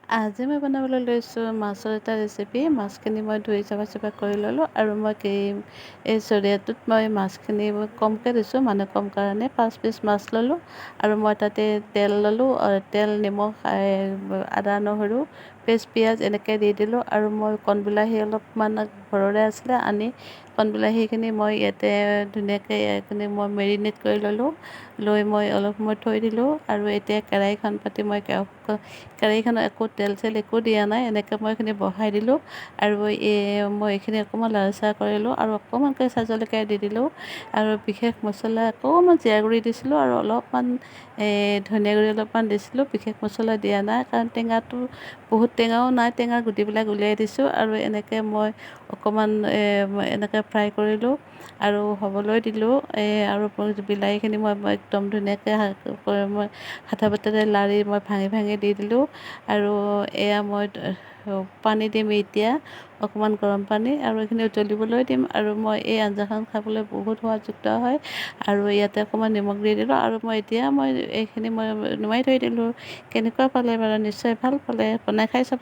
আজি মই বনাবলৈ লৈছোঁ মাছৰ এটা ৰেচিপি। মাছখিনি মই ধুই চাফা চাফা কৰি ল'লোঁ আৰু মই এই চৰিয়াটোত মই মাছখিনি কমকৈ দিছোঁ, মানুহ কম কাৰণে 5 পিচ মাছ ল'লোঁ আৰু মই তাতে তেল ল'লোঁ, তেল, নিমখ, আদা, নহৰু পেষ্ট, পিঁয়াজ এনেকৈ দি দিলোঁ। আৰু মই কণবিলাহী অলপমান ঘৰৰে আছিলে আনি, কণবিলাহীখিনি মই ইয়াতে ধুনীয়াকৈ এইখিনি মই মেৰিনেট কৰি ল'লোঁ, লৈ মই অলপ সময় থৈ দিলোঁ। আৰু এতিয়া কেৰাহীখন পাতি মই কেৰাহীখনত একো তেল চেল একো দিয়া নাই, এনেকৈ মই এইখিনি বহাই দিলোঁ। আৰু এই মই এইখিনি অকণমান লালচাহ কৰিলোঁ আৰু অকণমান কেঁচা জলকীয়া দি দিলোঁ আৰু বিশেষ মছলা অকণমান জিৰা গুড়ি দিছিলোঁ আৰু অলপমান এই ধনিয়া গুড়ি অলপমান দিছিলোঁ। বিশেষ মছলা দিয়া নাই, কাৰণ টেঙাটো বহুত টেঙাও নাই, টেঙাৰ গুটিবিলাক উলিয়াই দিছোঁ। আৰু এনেকৈ মই অকণমান এনেকৈ ফ্ৰাই কৰিলোঁ আৰু হ'বলৈ দিলোঁ। এই আৰু বিলাহীখিনি মই একদম ধুনীয়াকৈ মই হাতা পাতেৰে লাৰি মই ভাঙি ভাঙি দি দিলোঁ। আৰু এয়া মই পানী দিম এতিয়া অকণমান গৰম পানী আৰু এইখিনি উতলিবলৈ দিম। আৰু মই এই আঞ্জাখন খাবলৈ বহুত সোৱাদযুক্ত হয়। আৰু ইয়াতে অকণমান নিমখ দি দিলোঁ আৰু মই এতিয়া মই এইখিনি মই নুমাই থৈ দিলোঁ। কেনেকুৱা পালে বাৰু? নিশ্চয় ভাল পালে, বনাই খাই চাব।